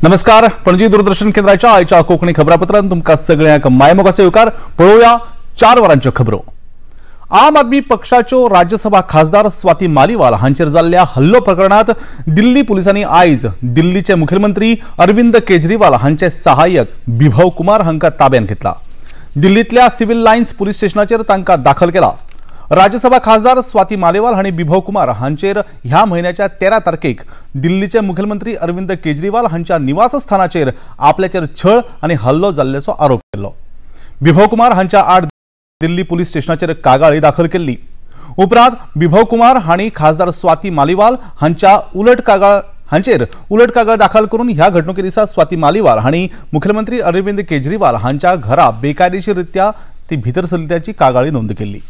नमस्कार, पणजी दूरदर्शन केंद्राच्या आयच्या कोंकणी खबरापत्रांत तुमकां सगळ्यांक मायमोगाचो येवकार. पळोवया 4 वरांच्यो खबरो. आम आदमी पक्षाच्यो राज्यसभा खासदार स्वाती मालीवाल हांचेर जाल्ल्या हल्लो प्रकरणांत दिल्ली पुलिसांनी आयज दिल्लीचे मुखेलमंत्री अरविंद केजरीवाल हांचे सहाय्यक बिभव कुमार हांकां ताब्यांत घेतला. दिल्लींतल्या सिव्हिल लायन्स पुलीस स्टेशनाचेर तांकां दाखल केला. राज्यसभा खासदार स्वाती मालेवाल हांणी बिभव कुमार हांचेर ह्या म्हयन्याच्या 13 तारखेक दिल्लीचे मुखेलमंत्री अरविंद केजरीवाल हांच्या निवासस्थानाचेर आपल्याचेर छळ आनी हल्लो जाल्ल्याचो आरोप केल्लो. बिभव कुमार हांच्या आड दिल्ली पुलीस स्टेशनाचेर कागाळी दाखल केल्ली. उपरांत बिभव कुमार हांणी खासदार स्वाती मालीवाल हांच्या उलट कागाळ दाखल करून ह्या घडणुके दिसा स्वाती मालीवाल हांणी मुखेलमंत्री अरविंद केजरीवाल हांच्या घरा बेकायदेशीररित्या ती भितर सरल्याची कागाळी नोंद केल्ली.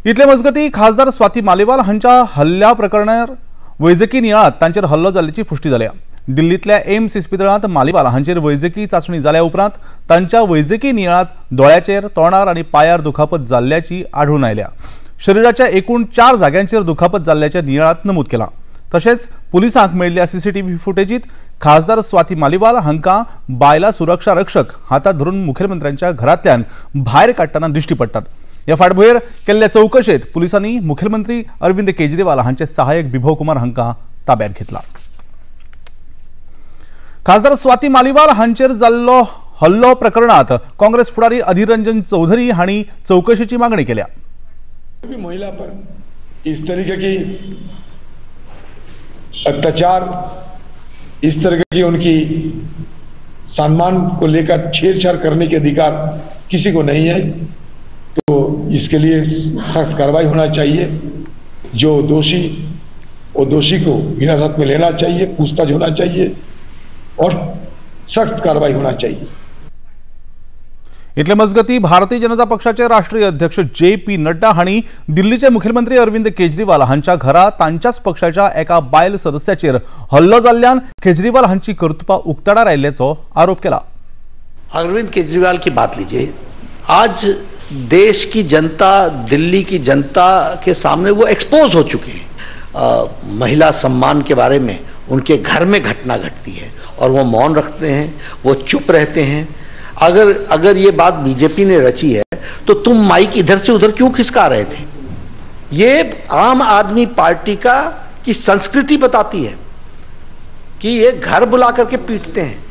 इतले मजगती खासदार स्वाती मालीवाल हांच्या हल्ल्या प्रकरणात वैजकी नियाळात तांचेर हल्लो जाल्ल्याची पुष्टी जाल्या. दिल्लींतल्या एम्स इस्पितळांत मालीवाल हांचेर वैजकी चांचणी जाल्या उपरांत तांच्या वैजकी नियाळात दोळ्याचेर, तोंडार आनी पांयार दुखापत जाल्ल्याची आढळून आयल्या. शरिराच्या एकूण 4 जाग्यांचेर दुखापत जाल्ल्याच्या नियाळात नमूद केला. तशेंच पुलिसांक मेळिल्ल्या सीसीटीव्ही फुटेजीत खासदार स्वाती मालीवाल हांकां बायला सुरक्षा रक्षक हातात धरून मुखेलमंत्र्यांच्या घरांतल्यान भायर काडटना दिश्टी पडटात. ह्या फाटभुंयेर केल्ल्या चवकशेंत पुलिसांनी मुखेलमंत्री अरविंद केजरीवाल हांचे सहाय्यक बिभव कुमार हांकां ताब्यांत घेतला. खासदार स्वाती मालीवाल हांचेर जाल्लो हल्लो प्रकरणात काँग्रेस फुडारी अधीर रंजन चौधरी हांणी चवकशेची मागणी केल्या. महिला पर इस तरीके की अत्याचार, इस तरह की उनकी सम्मान को लेकर छेड़छाड़ करने के अधिकार किसी को नहीं है, तो इसके लिए सख्त कार्रवाई होना चाहिए. जो दोषी वो दोषी को हिरासत में लेना चाहिए, पूछताछ होना चाहिए और सख्त कार्रवाई होना चाहिए. इतले मजगती भारतीय जनता पक्षाचे राष्ट्रीय अध्यक्ष जे पी नड्डा हांणी दिल्लीचे मुखेलमंत्री अरविंद केजरीवाल हांच्या घरा तांच्याच पक्षाच्या एका बायल सदस्याचेर हल्लो जाल्ल्यान केजरीवाल हांची कर्तुपां उक्ताडार आयिल्ल्याचो आरोप केला. अरविंद केजरीवाल की बात लीजिए, आज देश की जनता, दिल्ली की जनता के सामने वो एक्सपोज हो चुके हैं. महिला सम्मान के बारे में उनके घर में घटना घटती है और वो मौन रखते हैं, वो चुप रहते हैं. अगर ये बात बीजेपी ने रची है तो तुम माइक इधर से उधर क्यों खिसका रहे थे? ये आम आदमी पार्टी का की संस्कृति बताती है कि ये घर बुला करके पीटते हैं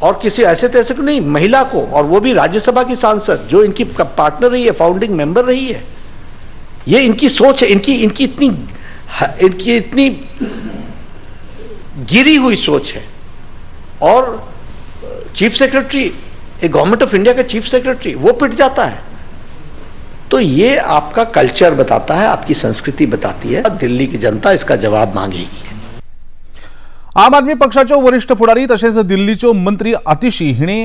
और किसी ऐसे तैसे को नहीं, महिला को, और वो भी राज्यसभा की सांसद जो इनकी पार्टनर रही है, फाउंडिंग मेंबर रही है. ये इनकी सोच है, इनकी इनकी इतनी इतनी गिरी हुई सोच है. और चीफ सेक्रेटरी, एक गवर्नमेंट ऑफ इंडिया का चीफ सेक्रेटरी, वो पिट जाता है. तो ये आपका कल्चर बताता है, आपकी संस्कृति बताती है. दिल्ली की जनता इसका जवाब मांगेगी. आम आदमी पक्षाच्यो वरिष्ठ फुडारी तशेंच दिल्लीच्यो मंत्री आतिशी हिणे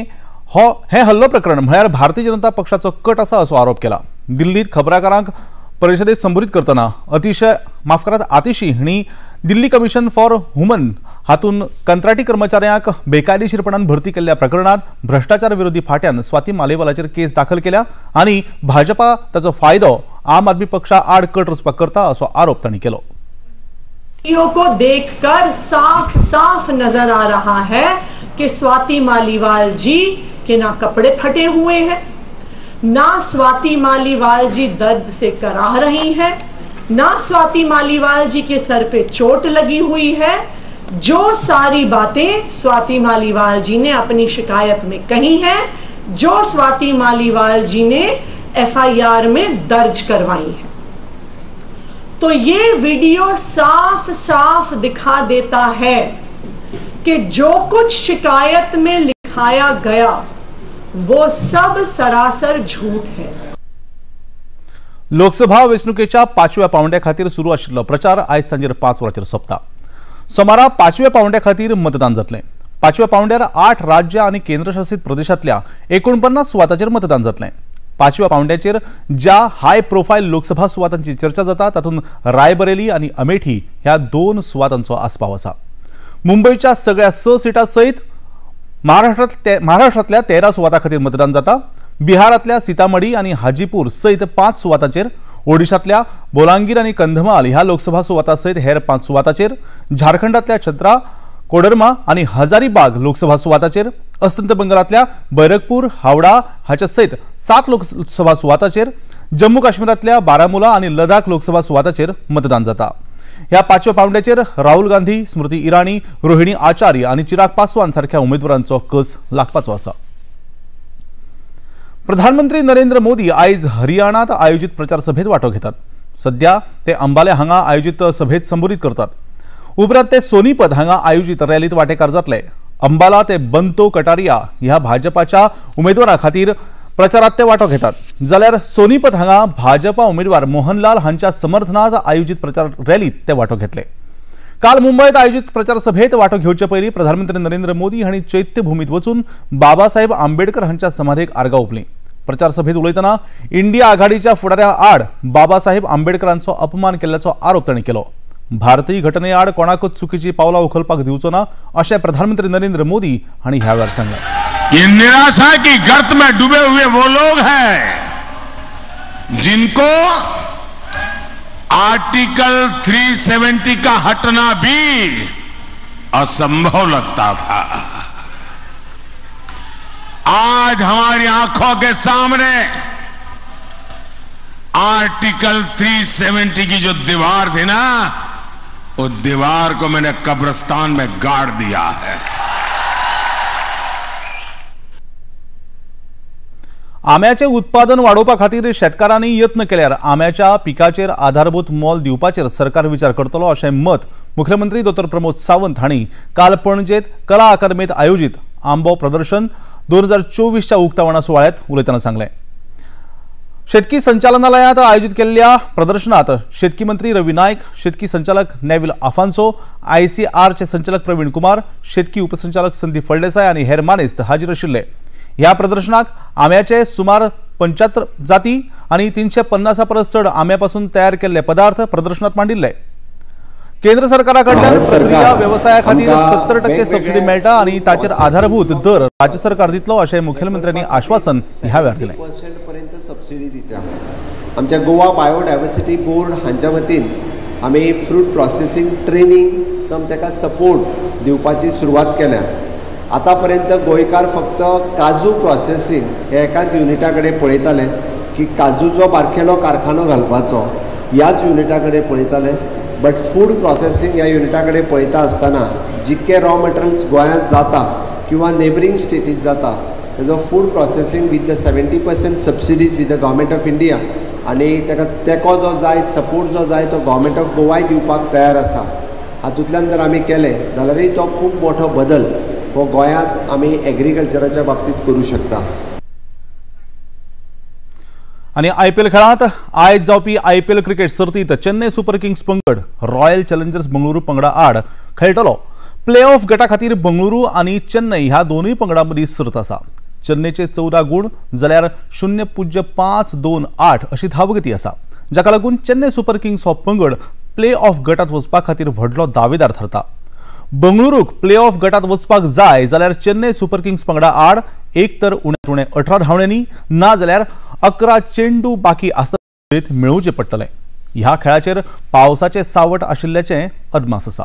हे हल्लो प्रकरण म्हळ्यार भारतीय जनता पक्षाचो कट आसा असो आरोप केला. दिल्लीत खबराकारांक परिशदेत संबोधित करतना आतिशी हिणी दिल्ली कमिशन फॉर वुमन हातून कंत्राटी कर्मचाऱ्यांक बेकायदेशीरपणान भरती केल्ल्या प्रकरणात भ्रष्टाचार विरोधी फाट्यान स्वाती मालेवालाचेर केस दाखल केल्या आनी भाजपा ताचो फायदो आम आदमी पक्षा आड कट रचपाक करता असो आरोप तांणी केलो. को देखकर साफ साफ नजर आ रहा है कि स्वाति मालीवाल जी के ना कपड़े फटे हुए हैं, ना स्वाति मालीवाल जी दर्द से कराह रही हैं, ना स्वाति मालीवाल जी के सर पे चोट लगी हुई है. जो सारी बातें स्वाति मालीवाल जी ने अपनी शिकायत में कही हैं, जो स्वाति मालीवाल जी ने एफआईआर में दर्ज करवाई है, तो ये वीडियो साफ साफ दिखा देता है कि जो कुछ शिकायत में लिखाया गया वो सब सरासर झूठ है. लोकसभा वेंचणुकेच्या 5व्या पावंड्या खातीर सुरू आशिल्लो प्रचार आयज सांजेर 5 वरांचेर सोंपता. सोमारा 5व्या पावंड्या खातीर मतदान जातलें. 5व्या पावंड्यार 8 राज्यां आनी केंद्रशासित प्रदेशांतल्या 49 सुवातांचेर मतदान जातलें. 5व्या पावंड्याचेर ज्या हाय प्रोफायल लोकसभा सुवातांची चर्चा जाता तातूंत रायबरेली आनी अमेठी ह्या 2 सुवातांचो आस्पाव आसा. मुंबयच्या सगळ्या 6 सिटां सयत महाराष्ट्रांतल्या 13 सुवातां खातीर मतदान जाता. बिहारांतल्या सीतामढी आनी हाजीपूर सयत 5 सुवातांचेर, ओडिशांतल्या बोलांगीर आनी कंधमाल ह्या लोकसभा सुवातां सयत हेर 5 सुवातांचेर, झारखंडांतल्या छत्रा, कोडरमा आनी हजारीबाग लोकसभा सुवातांचेर, अस्तंत बंगालांतल्या बैरकपूर, हावडा हाच्या सयत 7 लोकसभा सुवातांचेर, जम्मू काश्मीरांतल्या बारामुला आनी लडाख लोकसभा सुवातांचेर मतदान जाता। ह्या 5व्या पावंड्याचेर राहुल गांधी, स्मृती इराणी, रोहिणी आचार्य आनी चिराग पासवान सारख्या उमेदवारांचो कस लागपाचो आसा। प्रधानमंत्री नरेंद्र मोदी आयज हरियाणात आयोजित प्रचार सभेत वांटो घेतात। सध्या ते अंबाले हांगा आयोजित सभेत संबोधित करतात। उपरांत ते सोनीपत हांगा आयोजित रॅलीत वांटेकार जातले। अंबाला ते बंतो कटारिया ह्या भाजपाच्या उमेदवारा खातीर प्रचारात ते वांटो घेतात, जाल्यार सोनीपत हांगा भाजपा उमेदवार मोहनलाल हांच्या समर्थनात आयोजित प्रचार रॅलीत ते वांटो घेतले। काल मुंबईत आयोजित प्रचार सभेत वांटो घेवचे पयलीं प्रधानमंत्री नरेंद्र मोदी हांणी चैत्यभूमीत वचून बाबासाहेब आंबेडकर हांच्या समाधीक आर्गां ओंपलीं। प्रचार सभेत उलयतना इंडिया आघाडीच्या फुडाऱ्या आड बाबासाहेब आंबेडकरांचो अपमान केल्ल्याचो आरोप तांणी केलो। भारतीय घटने आड कोणाकूच चुकीची पावलां उखलपाक दिवचो ना अशें प्रधानमंत्री नरेंद्र मोदी हांणी ह्या वेळार सांगलें। ये निराशा की गर्त में डूबे हुए वो लोग हैं जिनको आर्टिकल 370 का हटना भी असंभव लगता था। आज हमारी आंखों के सामने आर्टिकल 370 की जो दीवार थी ना, उस दीवार को मैंने कब्रिस्तान में गाड़ दिया है। आम्याचे उत्पादन वाडोवपा खातीर शेतकारांनी यत्न केल्यार आम्याच्या पिकाचेर आधारभूत मोल दिवपाचेर सरकार विचार करतलो अशें मत मुख्यमंत्री डॉ प्रमोद सावंत हांणी काल पणजेत कला अकादमीत आयोजित आंबो प्रदर्शन 2024च्या उक्तावणा सुवाळ्यात उलयतना सांगलें। शेतकी संचालनालयात आयोजित केल्ल्या प्रदर्शनात शेतकी मंत्री रवी नायक, शेतकी संचालक नेविल आफान्सो, आयसीआरचे संचालक प्रवीण कुमार, शेतकी उपसंचालक संदीप फळदेसाय आनी हेर मानेस्त हाजीर आशिल्ले। ह्या प्रदर्शनाक आम्याचे सुमार 75 जाती आनी 350 परस चड आम्यापासून तयार केल्ले पदार्थ प्रदर्शनात मांडिल्ले। केंद्र सरकारा कडल्यान प्रक्रिया वेवसाया खातीर 70% सबसिडी मेळटा आनी ताचेर आधारभूत दर राज्य सरकार दितलो अशें मुख्यमंत्र्यांनी आश्वासन ह्या वेळार दिलें। पर्यंत सबसिडी दिता। आमच्या गोवा बायोडायवर्सिटी बोर्ड हांच्या वतीन आमी फ्रूट प्रोसेसिंग ट्रेनिंग कम ताका सपोर्ट दिवपाची सुरवात केल्या। आतापर्यंत गोंयकार फक्त काजू प्रोसेसिंग हे एकाच युनिटा कडेन पळयताले की काजूचो बारकेलो कारखानो घालपाचो ह्याच युनिटा कडेन पळयताले, बट फूड प्रोसेसिंग ह्या युनिटा कडेन पळयता आसतना जितके रॉ मटेरियल्स गोंयांत जाता किंवा नेबरींग स्टेटींत जाता तेजो food processing with the 70% subsidies with the government of India आनी ताका तेंको जो जाय सपोर्ट जो जाय तो गव्हर्मेंट ऑफ गोवाय दिवपाक तयार आसा। हातूंतल्यान जर आमी केलें जाल्यारय तो खूब मोठो बदल हो गोंयांत आमी एग्रीकल्चराच्या बाबतींत करूं शकता। आनी आयपीएल खेळांत आयज जावपी आयपीएल क्रिकेट सर्तींत चेन्नय सुपर किंग्स पंगड रॉयल चॅलेंजर्स बंगळुरू पंगडा आड खेळटलो। प्ले ऑफ गटा खातीर बंगळुरू आनी चेन्नय ह्या दोनूय पंगडां मदीं सर्त आसा। चेन्नयचे 14 गूण जाल्यार 0.528 अशी धांवगती आसा, जाका लागून चेन्नय सुपर किंग्स हो पंगड प्ले ऑफ गटांत वचपा खातीर व्हडलो दावेदार थारता। बंगळुरूक प्ले ऑफ गटांत वचपाक जाय जाल्यार चेन्नय सुपर किंग्स पंगडा आड एक तर उण्यांत उणे 18 धांवड्यांनी ना जाल्यार 11 चेंडू बाकी आसतना मेळोवचें पडटलें। ह्या खेळाचेर पावसाचें सावट आशिल्ल्याचें अदमास आसा।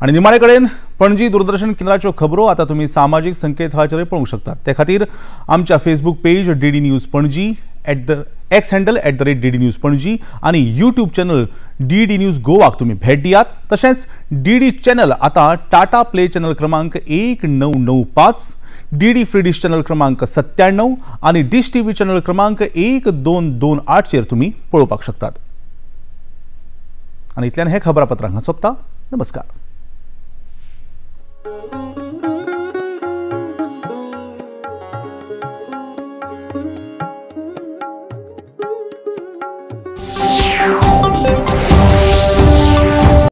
आनी निमाणे कडेन पणजी दूरदर्शन केंद्राच्यो खबरो आतां तुमी सामाजीक संकेतथळाचेरूय पळोवंक शकतात। ते खातीर आमच्या Facebook page DD news Panaji at the X handle @DD news Panaji आनी यूट्यूब चॅनल डीडी न्यूज गोवाक तुमी भेट दियात। तशेंच डीडी चॅनल आतां टाटा प्ले चॅनल क्रमांक 1995, डीडी फ्री डिश चॅनल क्रमांक 97 आनी डिश टीव्ही चॅनल क्रमांक 1228 चेर तुमी पळोवपाक शकतात। आनी इतल्यान हें खबरापत्र हांगा सोंपता। नमस्कार।